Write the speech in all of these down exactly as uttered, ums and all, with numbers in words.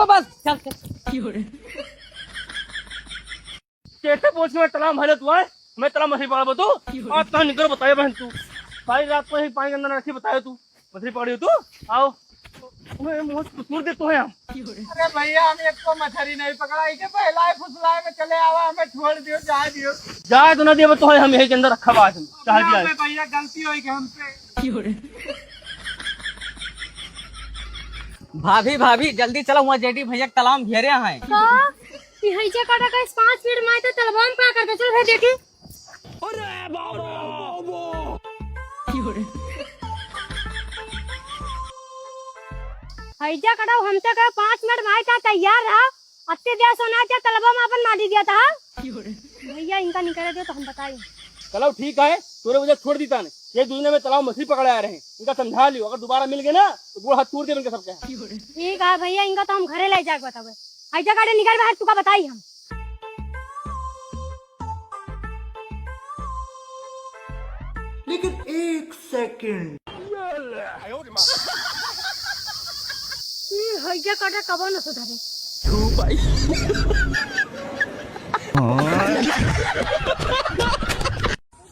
बस, चल, चल। कैसे पूछ में तलाब भरे तू आए? मैं तलाब मछली पकड़बो तू? आज तो निकल बताए बहन तू। सारी रात को ही पानी के अंदर रखी बताए तू। मछली पकड़ी हो तू? आओ। ओए, मुँह तो छोड़ दे तो है हम। अरे भैया, हम एक को मछली नहीं पकड़ा, इके बहलाए फुसलाए में चले आवा, हमें छोड़ दियो, जाए दियो। जाए तो ना दियो, तो है हम यही के अंदर रखा बात है। चाह दिया है। भैया, गलती होई कि हमसे। भाभी, भाभी, जल्दी चलो, वहाँ जेडी भैया के तलाब में घेरे हैं। का? ई हैजा काटा का इस पाँच मिनट में आए तो तलबा में का करता? चल, फिर देखी। अरे बाबा, बाबा। हैजा काटा, हमसे कहे पाँच मिनट में आए, तैयार रहा। अत्ते देर सोना क्या तलबा में अपन मारी दिया था। भैया, इनका निकले दे तो हम बताई। चलो ठीक है, तोरे वजह छोड़ दीता ने। ये दुनिया में तलाब मछली पकड़े आ रहे हैं, इनका समझा लियो, अगर दोबारा मिल गए ना तो गोड़ हाथ तोड़ दे इनके सबके। ठीक है भैया, इनका तो हम घरे ले जाके बतावे। हैजा काटे निकल बाहर, तुका बताई हम। लेकिन एक सेकंड। ई हैजा काटे कबो न सुधरे।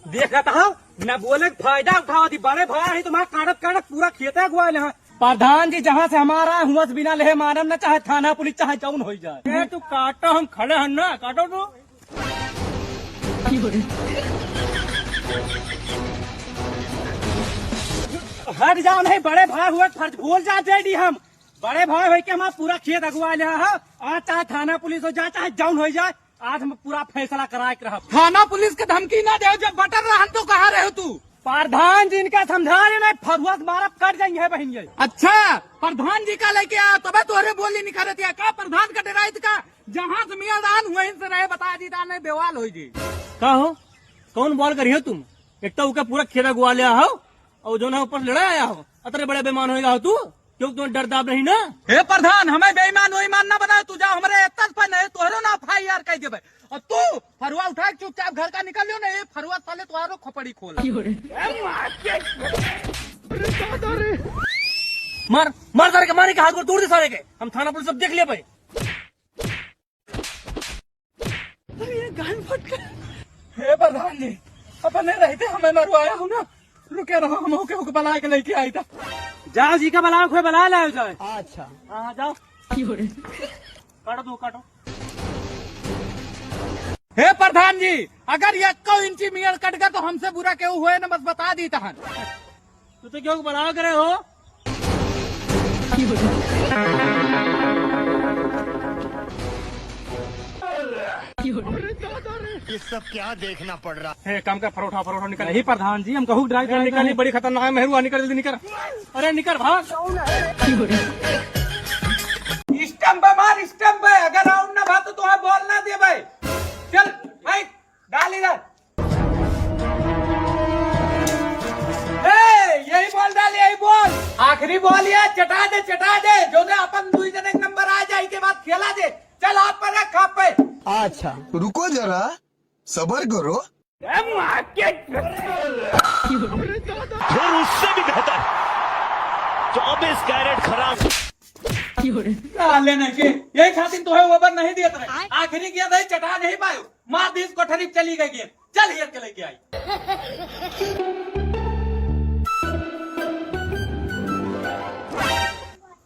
देखत हो, न बोले के फायदा उठावत ही। बड़े भाई है तुम्हारा, काटत काटत पूरा खेते अगुआ ले हैं। प्रधान जी, जहाँ से हमारा हुआ से बिना लेहे मानम न, चाहे थाना पुलिस, चाहे जौन होई जाए। ए, तू काटो, हम खड़े हैं ना, काटो तू। हट जाओ, नहीं बड़े भाई हुए फर्ज भूल जा जेडी हम। बड़े भाई होई के हमारा पूरा खेत अगुआ ले है। आज चाहे थाना पुलिस हो जाए, चाहे जौन हो जाए, आज हम पूरा फैसला कराए के रहब। थाना पुलिस के धमकी ना दे, जब बटर रहन तो कहाँ रहे तू? प्रधान जी इनका समझा रहे ना, फरुआ से मारब कट जाएंगे बहन ये। अच्छा, प्रधान जी का लेके आ, तबे तोहरे बोली निकलत है का? प्रधान का डराइत का? जहाँ से मियाँ दान वहीं से रहे, बता दी दान नहीं बेवाल हो जी। का हो, कौन बवाल करियो तुम? एक तो उके पूरा खेत अगुआ ले हो, और जो ना ऊपर से लड़ा आया हो, अतरे बड़े बेईमान होएगा हो तू, क्यों तुम्हें डर दाब नहीं ना? हे प्रधान, हमें बेईमान वेईमान ना बनाओ, तू जाओ हमरे एतस पर नहीं, तोहरो ना एफ आई आर कह देबे। और तू फरुआ उठा के चुपचाप घर का निकल लियो ना, ये फरुआ साले तोहरो खोपड़ी खोल। मार, मार सारे के, मारे के हाथ गोड़ तोड़ दे सारे के, हम थाना पुलिस सब देख ले भाई। अरे, ये गान फट गया। हे प्रधान जी, अपने रहते हमें मरवाया हो ना। रुके रहो, हम ओके, ओके बुला के लेके आई था। जाओ जी का बुलाओ, कोई बुला लाओ जाए। अच्छा। हाँ, हाँ, जाओ। काटो तू, काटो। हे प्रधान जी, अगर यक्को इंची मियर कट गया तो हमसे बुरा केहू होए न, बस बता दी तहन। तू तो क्यों बलाव करे हो? ये सब क्या देखना पड़ रहा? हे, काम का परोठा, परोठा निकल। नहीं प्रधान जी, हम कहूँ ड्राई निकल, निकल, बड़ी खतरनाक है, मेहरुआ निकल, जल्दी निकल। अरे निकल, भाग। स्टंप पे मार, स्टंप पे। अगर आउट ना भा तो तुम्हें बॉल ना दे भाई। चल, भाई, डाल इधर। ए, यही बॉल डाल, यही बॉल। आखिरी बॉल ये, चटा दे, चटा दे। जो दे अपन दुई जने के नंबर आ जाए के बाद खेला दे। चल, आप पर रख, आप पे। अच्छा। रुको जरा, सबर करो। फिर उससे भी बेहतर चौबीस कैरेट खराब। साले नहीं के, यही खातिर तो है ओवर नहीं दिया था। आखिरी गेंद है, चटा नहीं पायो। मार दी इस कोठरी, चली गई गेंद। चल हियर के लेके आई।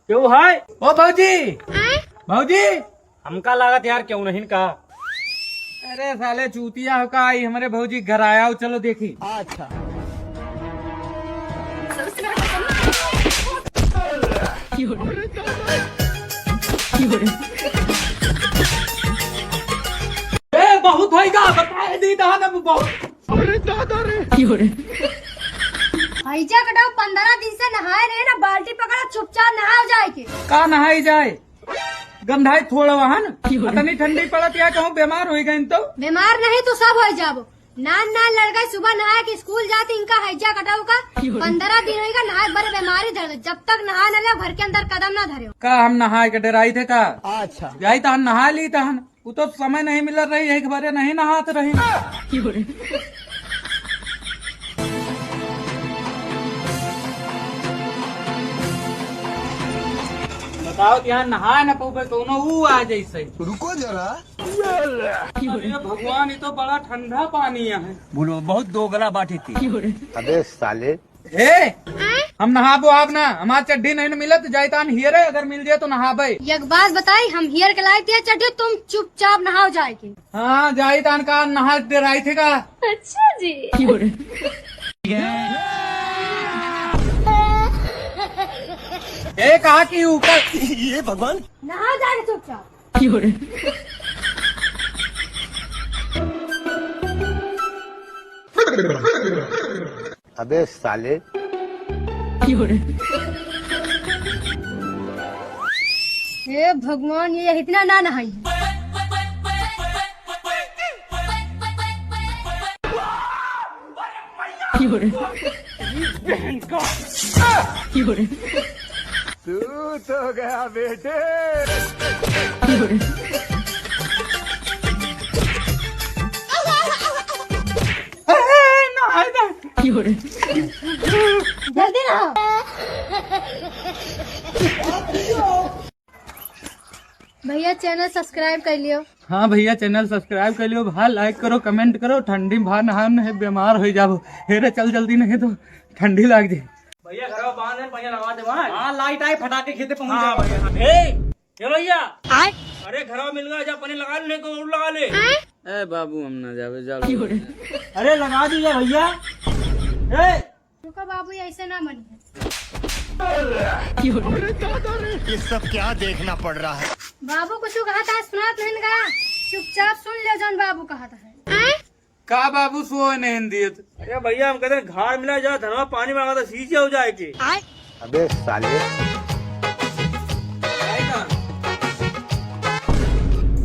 क्यों है? ओ भौजी, आय? भौजी, हमका लागत यार क्यों नहीं का। अरे साले चूतिया हो का, आई हमरे भौजी घर आया हो, चलो देखी। अच्छा। ए, बहुत होइगा, बताए दी दान अब बहुत। अरे दादा रे। हैजा कटाऊ, पंद्रह दिन से नहाए रहे ना, बाल्टी पकड़ा, चुपचाप नहाओ जाए के। का नहाई जाए? गंधाई थोड़ा वहन। अतनी ठंडी पड़त या कहूँ बीमार हो गए तो? बीमार नहीं तो सब हो जाबो। नान नान लड़का सुबह नहा के स्कूल जाते, इनका हैजा कटाऊ का पंद्रह दिन होइगा, नहाए बरे बीमारी धर दे। जब तक नहा न ले घर के अंदर कदम ना धरे। का हम नहाए के डराई थे का? अच्छा। जाई तो हम नहा ली तहन। उ तो समय नहीं मिलत रही, एक बारे नहीं नहात रही। बता आओ, यहाँ नहा न पउबे, कउनो ऊ आ जइसे। रुको जरा। अरे भगवान, ये तो बड़ा ठंडा पानी है। बोलो, बहुत दोगला बाटे थी। अबे साले। ए, हम नहाबो आब ना, हमार चड्ढी नहीं न मिलत, जाइतान हियरे, अगर मिल जाए तो नहाबे। एक बात बताई, हम हियर के लायक दिया चड्ढी, तुम चुपचाप नहाओ जाए के। हाँ, जाइतान का नहा डराई थे का? अच्छा जी। ए, कहा कि ऊपर। ये भगवान। नहा जाए के चुपचाप। अबे साले। हे भगवान, ये इतना ना नहाई। तू तो गया बेटे। जल्दी ना। भैया, चैनल सब्सक्राइब कर लियो। हाँ भैया, चैनल सब्सक्राइब कर लियो। भा लाइक करो, कमेंट करो, ठंडी में भा नहा नहीं बीमार हो जाबो। हे रे, चल जल्दी, नहीं तो ठंडी लाग जाए। भैया, घरवा बांध है, भैया लगा दे वहाँ। हाँ, लाइट आई, फटाके खेते पहुँच जाओ। हाँ भैया। ए, ए भैया। आय। अरे, घरवा मिल गया, जा पानी लगा ले, नहीं तो और लगा ले। ए बाबू, हम ना जावे, जा। अरे, लगा दीजिए भैया। ए। रुको बाबू, ऐसे ना मनिए। ये सब क्या देखना पड़ रहा है? बाबू कुछ कहा था, सुनात नहीं का? चुपचाप सुन ले जौन बाबू कहा था। का बाबू सोए नहीं दियत? अरे भैया, हम कहते हैं, घाड़ मिला जा, धनवा पानी मांगा था, सींचे हो जाए के। अबे साले।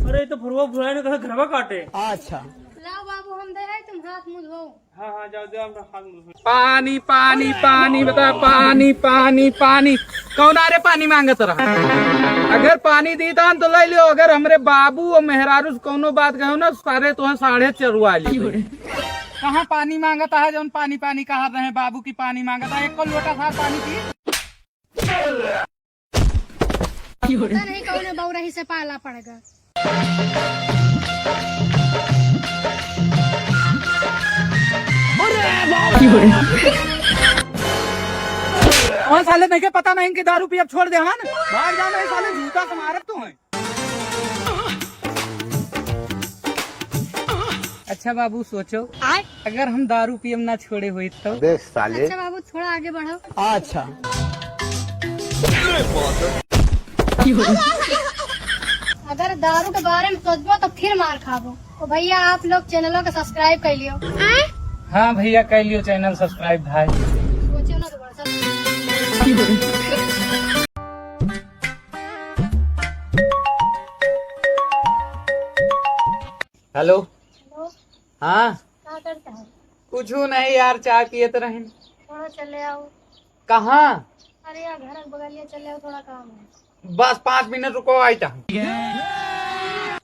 अरे, तो फुरवा फुराए ने कहा घरवा काटे। अच्छा। लाओ बाबू, हम दे है, तुम हाथ मुंह धो। हाँ, हाँ, जाओ, जाओ, हम हाथ मुंह धो। पानी, पानी, पानी, बता, पानी, पानी, पानी। कौन आ रे पानी मांगत रहा? अगर पानी दीतान तो ले लियो, अगर हमरे बाबू और मेहरारू से कौनो बात कहो ना, सारे तुम्हें साढ़े चरुआ ली। कहाँ पानी मांगता है, जौन पानी पानी कहा रहे बाबू की पानी मांगता है, एक लोटा सार पानी पी। पता नहीं कौन बौरही से पाला पड़ गया। और साले नहीं के पता नहीं कि दारू पी अब छोड़ दे, हाँ ना? भाग जाना है साले, जूता से मारत तू है। अच्छा बाबू, सोचो, आय? अगर हम दारू पियब ना छोड़े होइत तो? अबे साले। अच्छा बाबू, थोड़ा आगे बढ़ो। अच्छा। अगर दारू के बारे में सोचबो तो फिर मार खाबो। तो भैया, आप लोग चैनलों को सब्सक्राइब कर लियो। हाँ भैया, कर लियो चैनल सब्सक्राइब भाई। सोचो ना दोबारा। हेलो। हेलो। हाँ। का करता है? कुछ नहीं यार, चाय पियत रहन। थोड़ा चले आओ। कहाँ? अरे यार, घर के बगलिया चले आओ, थोड़ा काम है। बस पाँच मिनट रुको, आइता हूँ।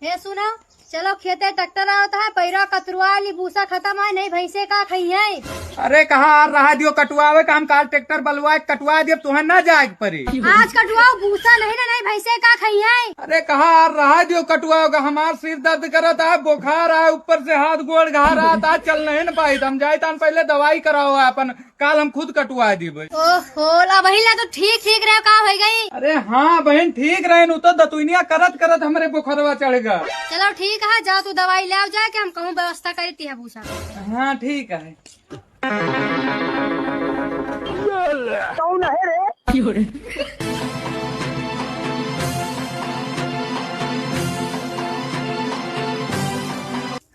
हे सुना, चलो खेते, ट्रैक्टर आवत है, पैरा कतरुआ ली, भूसा खत्म है, नहीं भैंसे का खइहैं। अरे कहाँ आर रहा दियो कटुआवे का, हम काल ट्रैक्टर बलवाए कटुआ दियो, तुहें ना जाए के पड़ी। आज कटुआओ भूसा नहीं ना, नहीं भैंसे का खइहैं। अरे कहाँ आर रहा दियो कटुआवे का, हमार सिर दर्द करत है, बुखार है, ऊपर से हाथ गोड़ घा रहा था, चल नहीं न पाई, हम जाए तन पहले दवाई कराओ अपन। काल हम खुद कटवा दीबे। ओहो, ला बहिन, ला तो ठीक, ठीक रहे, का हो गई? अरे हाँ बहिन, ठीक रहे, उ तो दतुइनिया करत करत हमरे बोखरवा चढ़ गया। चलो ठीक है, जाओ तू दवाई ले आओ जाके, हम कहूँ व्यवस्था करी ती है भूसा। हाँ ठीक है। कौन है रे?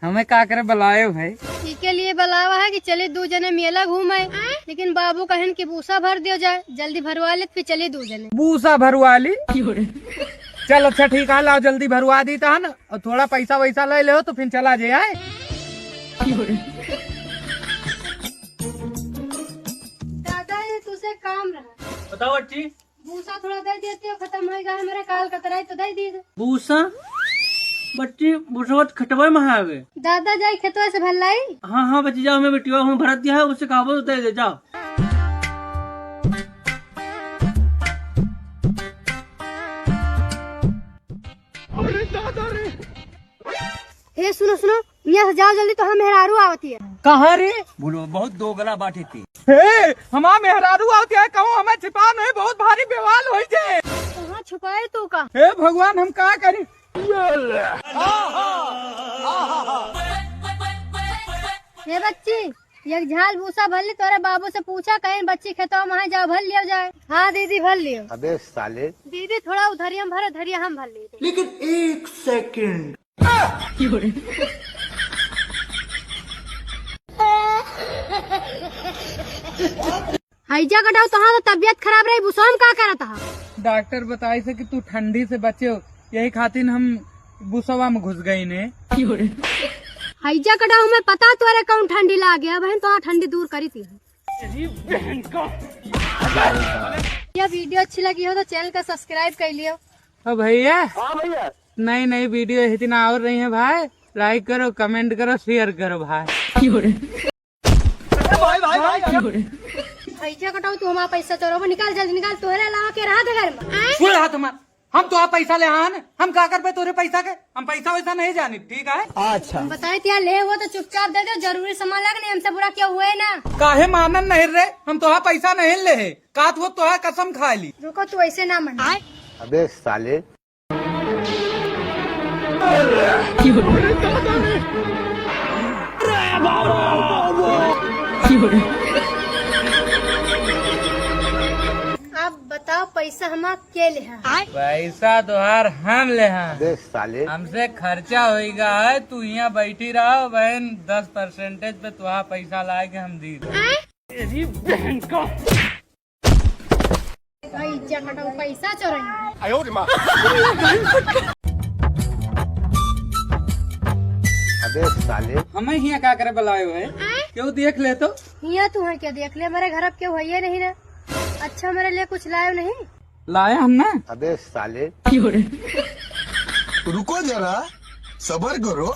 हमें का करे बुलायो है? इके लिए बुलावा है कि चली दू जने मेला घूमे, लेकिन बाबू कहन कि भूसा भर दियो जाए, जल्दी भरवा ले, फिर चली दू जने। भूसा भरवा ली? चल अच्छा ठीक है, लाओ जल्दी भरवा दी तहन, और थोड़ा पैसा वैसा ले ले हो तो फिर चला जाए, आए? दादा, ये तुझसे काम रहा। बताओ बच्ची। भूसा थोड़ा दे देते हो, खत्म होएगा, हमारे काल कतराई तो दे दीजिए। भूसा? बच्ची, भूसा खटवा में आवे। दादा जाई खेतवा से भर लाई। हाँ, हाँ, बच्ची, जाओ, मैं बेटिया हूँ, भरत दिया है, उससे कहा बोल दे दे, जाओ। ए, सुनो, सुनो, यहाँ से जाओ जल्दी, तो हम मेहरारू आवत हिया। कहाँ रे? बोलो, बहुत दोगला बाटे ते। हे, हमार मेहरारू आवत हिया, कहूँ हमें छिपाओ नहीं, बहुत भारी बवाल होइ जाए। कहाँ छुपाए तू का? हे भगवान, हम का करी? ए बच्ची, एक झाल भूसा भर ली, तोरे बाबू से पूछा, कहीं बच्ची खेतवा में है, जाओ भर लियो जाए। हाँ दीदी, भर लियो। अबे साले। दीदी, थोड़ा उधरिया में भरो, धरिया हम भर लिए। लेकिन एक सेकंड। हैजा कटाऊ, तोहार तो तबियत खराब रही, भूसवा में का करत हा? डॉक्टर बताइस कि तू ठंडी से बच्यो, यही खातिर हम भूसवा में घुस गई ने। हैजा कटाऊ, हमें पता तोरे कौन ठंडी लागे, अब हम तोहार ठंडी दूर करी थी। ये वीडियो अच्छी लगी हो तो चैनल का सब्सक्राइब कर लियो। ओ भैया, हाँ भैया। नई नई वीडियो इतना और रही है भाई, लाइक करो, कमेंट करो, शेयर करो भाई। भाई, भाई, भाई, भाई। हैजा कटाऊ, तू हमारा पैसा चोरबो, निकाल जल्दी निकाल, तोहरे अलावा के रहा था घर में? सुन रहा तुम्हारा, हम तो आप पैसा ले आन, हम का करबे तोरे पैसा के, हम पैसा वैसा नहीं जानी, ठीक है? अच्छा। हम बताए थे यार, ले वो तो चुपचाप दे दो, जरूरी सामान लाग नहीं, हमसे बुरा क्यों हुए ना? काहे मानन नहीं रे, हम तो आप पैसा नहीं ले है, कात वो तो कसम खा ली। रुको, तू ऐसे ना मन। अबे साले। अब बताओ, पैसा हमार के लेहा? पैसा तोहार हम लेहा। अबे साले। हमसे खर्चा होइगा है, तू यहाँ बैठी रहो बहन, दस परसेंटेज पे तोहार पैसा लाए के हम दी। तेरी बहन का। भाई, इज्जत हटाओ, पैसा चोराई। अबे साले। हमें हियाँ का करे बुलायो है? क्यों देख ले तो? हियाँ तू है क्या देख ले? हमारे घर अब क्यों है ये नहीं ना? अच्छा, मेरे लिए कुछ लायो नहीं? लाया हम ना। अबे साले। रुको जरा, सबर करो।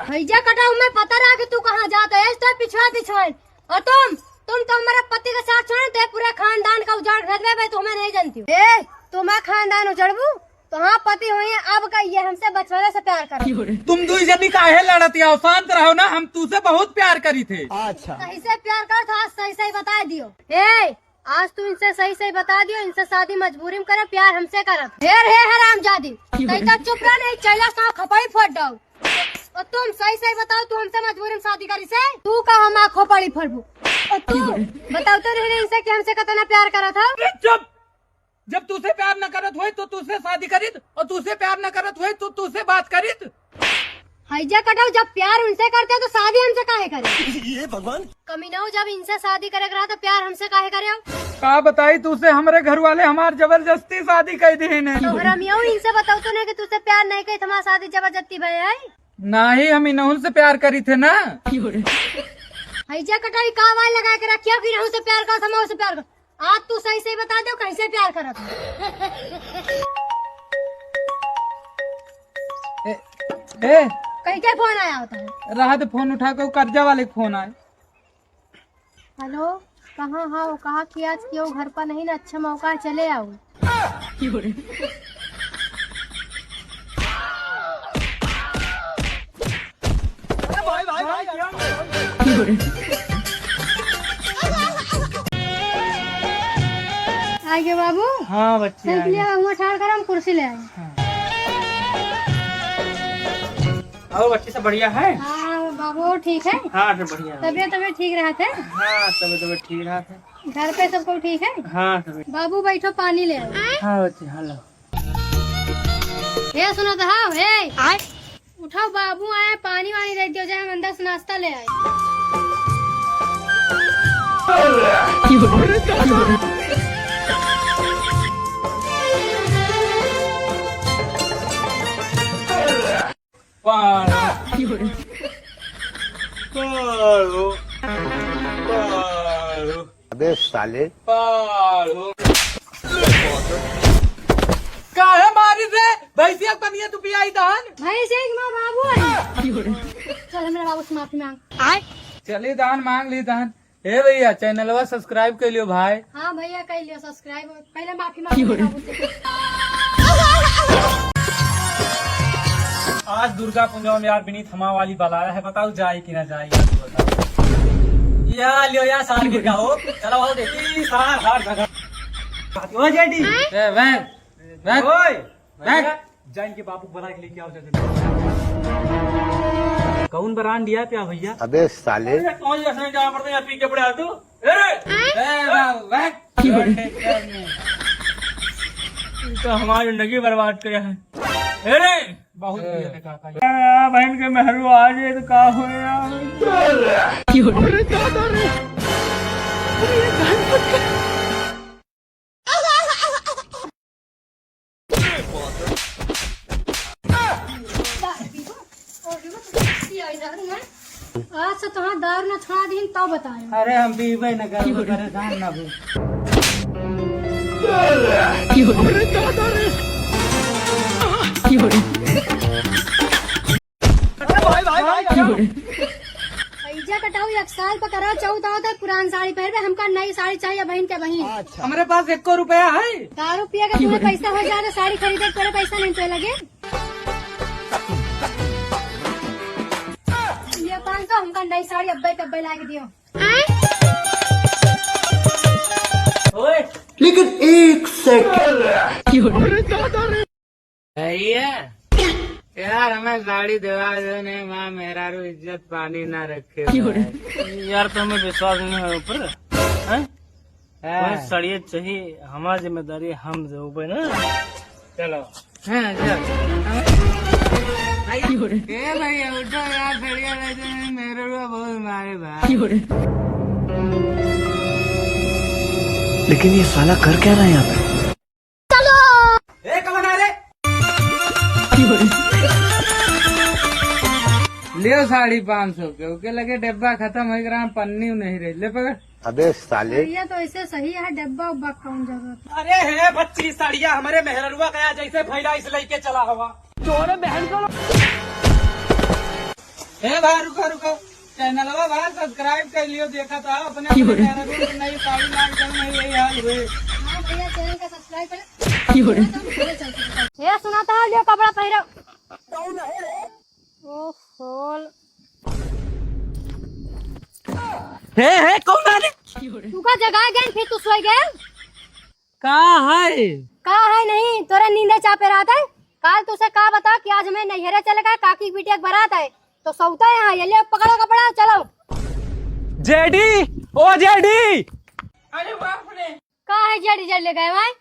हैजा कटाऊ, मैं पता रहा कि तू कहाँ जाता है, इस तरह पिछुआ पिछुआ। और तुम, तुम तो हमारे पति के साथ छोड़े, तो पूरे खानदान का उजाड़ कर देबे, तुम्हें नहीं जानती हूँ। ए, तुम्हारा खानदान उजड़बू? तो हाँ, पति हुई है, अब का ये हमसे बचपने से प्यार कर। तुम दुई जनी काहे लड़त हो? शांत रहो ना, हम तुझसे बहुत प्यार करी थे। अच्छा। सही से प्यार कर तो आज सही सही बता दियो। ए, आज तू इनसे सही सही बता दियो, इनसे शादी मजबूरी में करे, प्यार हमसे करत। ढेर है हरामजादी, तै तो चुप रह, नहीं चैला साव खपड़ी फोड़ दो। और तुम सही सही बताओ, तू हमसे मजबूरी में शादी करी से? तू का हम आँखों पड़ी फरबू? और तू बताओ तो नहीं इनसे कि हमसे कितना प्यार करा था? अरे चुप! जब तुझसे प्यार न करत हुए तो तुझसे शादी करीत, और तुझसे प्यार न करत हुए तो तुझसे बात करीत। हैजा कटाऊ, जब प्यार उनसे करते तो शादी हमसे काहे करे? ये भगवान। कमीनाऊ, जब इनसे शादी करे के रहा तो प्यार हमसे काहे करे हो? का बताई तुझसे, हमरे घर वाले हमार जबरदस्ती शादी कर दी ने। तो हरामियाऊ, इनसे बताओ तो नहीं कि तुझसे प्यार नहीं कही, तुम्हारा शादी जबरदस्ती भय है। नाही, हम इनहुन से प्यार करी थे ना। हैजा कटाई, का वाल लगा के रखिया कि इनहुन से प्यार कर, हम से प्यार कर। आज तू सही सही बता दो, कैसे प्यार करत हो? ए, ए। कहीं के फोन आया होता है? रहा तो फोन उठा के, वो कर्जा वाले के फोन आए। हेलो, कहाँ हो? कहा कि आज क्यों घर पर नहीं ना, अच्छा मौका है, चले आओ। आगे बाबू। हाँ बच्ची, साइकिल आगे। हुआ ठाड़ कर, हम कुर्सी ले आए। हाँ। और बच्ची सब बढ़िया है? हाँ बाबू, ठीक है। हाँ, सब बढ़िया है। तबियत, तबियत ठीक रहत है? हाँ, तबियत, तबियत ठीक रहत है। घर पे सबको ठीक है? हाँ, सब। बाबू बैठो, पानी ले आओ। हाँ बच्ची, हाँ लो। ए, सुनत हव, ए। आय। उठाओ, बाबू आए, पानी वानी दे दियो जाए, हम अंदर से नाश्ता ले आए। पाड़ो। पाड़ो। पाड़ो। अबे साले। पाड़ो। काहे मारी रे? भैंसिया के पनिया तू पियाई दहन? भैंसिया के माँ बाबू है। चल, हमरा बाबू से माफी मांग। चली दहन, मांग ली दहन। ए भैया, चैनलवा subscribe कर लियो भाई। हाँ भैया, कर लियो subscribe। पहले माफी मांग ले बाबू से। आज दुर्गा पूजा में यार विनीत हमा वाली बलाया है, बताओ जाए कि ना जाए यार, बताओ। या लियो यार सार गिर गया हो, चलो आओ देखी सार हार झगड़। ओ जेडी। ए, वैन, वैन, ओए, वैन। जा इनके बापू को बुला के लेके आओ जल्दी। कौन ब्रांड दिया प्या भैया? अबे साले। अरे कौन जैसे जाना पड़ता है, पी के पड़े आ तू। अरे, ए, बाबू, वैन। ये तो हमारी जिंदगी बर्बाद करे है। अरे, बहुत ए। पिया था काका। यार, बहन के मेहरू आ जाए तो का हो यार? आज से तोहार दारू ना छोड़ा दीन, तब बतायो। अरे हम पीबे न करबे, परेशान ना हो। भाई, भाई, भाई, भाई। ऐजा कटाऊ एक साल पर करा चौथ आवत है, पुरान साड़ी पहिरबे, हमका नई साड़ी चाहिए बहिन के बहिन। हमरे पास एको रुपया है? दारू पिए के तोरे पैसा हो जाए तो साड़ी खरीदे के तोरे पैसा नहीं तो लगे। ये पाँच सौ हमका नई साड़ी अब्बे के अब्बे ला के दियो। ओए। लेकिन एक सेकंड। भैया, यार, हमें साड़ी देवा दो, नहीं, माँ मेहरारू इज्जत पानी ना रखे। क्यों रे? यार, तो हमें विश्वास नहीं है ऊपर, हैं? हाँ। कोई साड़ी चाहिए, हमारी जिम्मेदारी हम देवे ना। चलो। हाँ, चल। क्यों रे? ए भैया, उठो यार, साड़िया दे दो, नहीं, मेहरारू बहुत मारे भाई। क्यों रे? लेकिन ये साला कर क्या रहा है यहाँ पे? ए, कवन आ रे? लियो साड़ी पाँच सौ के, ओके लगे डब्बा खतम हो गया, पन्नी नहीं रही, ले पकड़। अबे साले। ये तो ऐसे सही है, डब्बा उब्बा कौन जरूरत है? अरे हे बच्ची, साड़िया हमारे मेहररुआ गया जैसे फैला इस लइके चला हवा। तोरे बहन को। ए भाई रुको रुको, चैनलवा भाई subscribe कर लियो, देखा था अपने क्यों रे? अपने मेहररुआ को नई साड़ी लाग जाओ, नहीं यही हाल हुए। हाँ भैया, चैनल का subscribe करें। क्यों रे? ये सुना था, लियो कपड़ा पहिरो। ओहो। हे, हे, कौन आ रे? तू का जगा गए, फिर तू सोई गए? का है? का है नहीं, तोरे नींदे चापे रहत है। काल तुसे का बता कि आज मैं नैहरे चले गए, काकी की बिटिया के बारात है, तो सौता यहाँ, ये ले पकड़ो कपड़ा, चलो। जेडी, ओ जेडी। अरे बाप रे। का है जेडी जेडी ले गए भाई?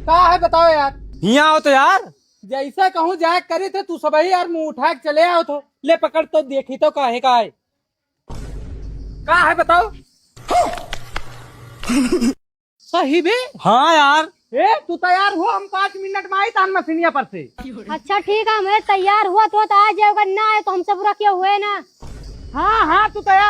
का है बताओ यार। हियाँ आओ तो यार। जैसे कहूँ जाए करी थे तू सबही यार मुँह उठा के चले आओ तो। ले पकड़ तो देखी तो का है, का है। का है बताओ? सही बे? हाँ यार। ए, तू तैयार हो, हम पाँच मिनट में आई तान मसीनिया पर से। अच्छा ठीक है, मैं तैयार हुआ तो, तो आ जाओगा, ना आए तो हमसे बुरा क्यों हुए ना। हाँ, हाँ, तू तैयार